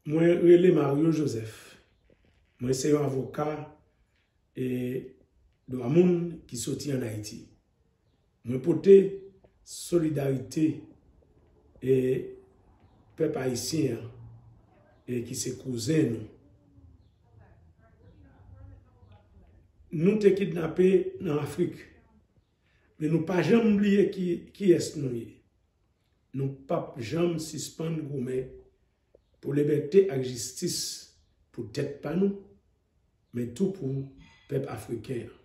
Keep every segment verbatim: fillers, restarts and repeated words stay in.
Mwen rele Mario Joseph. Mwen se yon avoka e dwa moun ki soti ann Ayiti. Mwen pote solidarite e pèp ayisyen an e ki se kouzen nou. Nou te kidnape nan Afrik, men nou pa janm bliye ki, kiyès nou ye. Nou p ap janm sispann goumen pou libète ak jistis pou tèt pa nou, men tou pou pèp afriken an.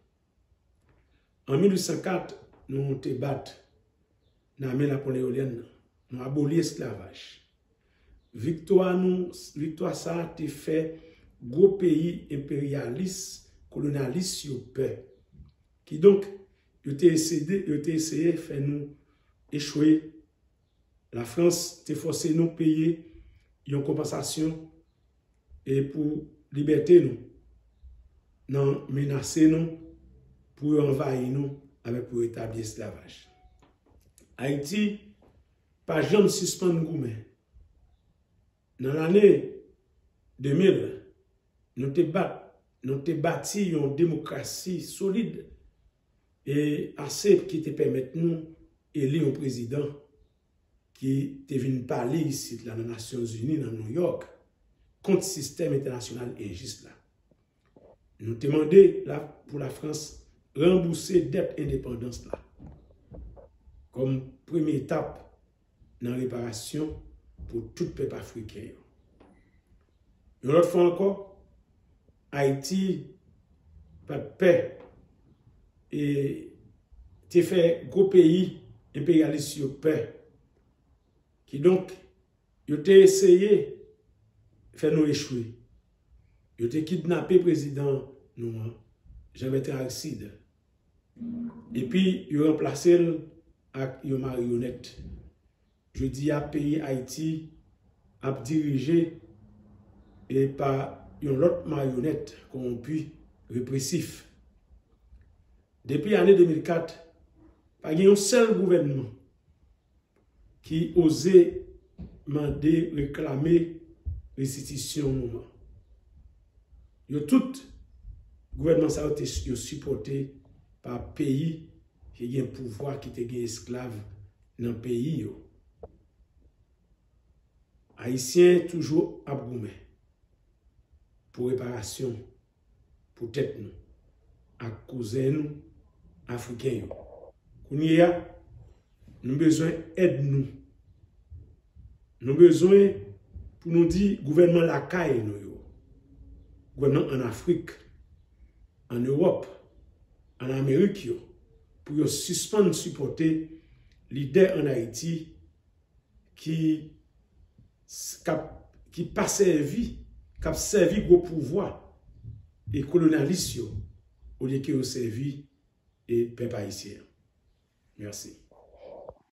An mil uit san kat, nou te bat nan men Napoleolyèn nan. Nou aboli esklavaj. Viktwa nou, viktwa sa a te fè gwo peyi enperyalis, kolonyalis yo pè. Kidonk, yo te esede, yo te eseye fè nou echwe. Lafrans te fòse nou peye yon konpansasyon e pou libète nou, nan menase nou pou yo anvayi nou avèk pou yo etabli esklavaj. Ayiti pa janm sispann goumen. Nan lane de mil, nou te bat, nou te bati yon demokrasi solid e ase ki te pèmèt nou eli yon prezidan ki te vin pale isit la nan Nasyonzini, nan New York, kont sistèm entènasyonal enjis la. Nou te mande la, pou Lafrans ranbouse dèt endepandans la kòm premye etap nan reparasyon pou tout pèp afriken yo. Yon lòt fwa ankò, Ayiti pa t pè e te fè gwo peyi enperyalis yo pè. Kidonk, yo te eseye fè nou echwe. Yo te kidnape prezidan nou an, Jean Bertrand Aristide. Epi yo ranplase l ak yon maryonèt. Jodi a, peyi Ayiti ap dirije e pa yon lòt maryonèt kowonpi, represif. Depi ane de mil kat, pa gen yon sèl gouvènman ki oze mande, reklame restitisyon nou an. Yo tout, gouvènman sa yo te yo sipòte pa peyi ki gen pouvwa, ki te gen esklav nan peyi yo. Ayisyen toujou ap goumen pou reparasyon pou tèt nou ak kouzen nou afriken yo. Kounye a, nou bezwen èd nou. Nou bezwen pou nou di gouvènman lakay nou yo, gouvènman ann Afrik, ann Ewòp, ann Amerik yo, pou yo sispann sipòte lidè ann Ayiti ki, k ap, ki pa sèvi, k ap sèvi gwo pouvwa e kolonyalis yo, olye ke yo sèvi e pèp ayisyen an. Mèsi.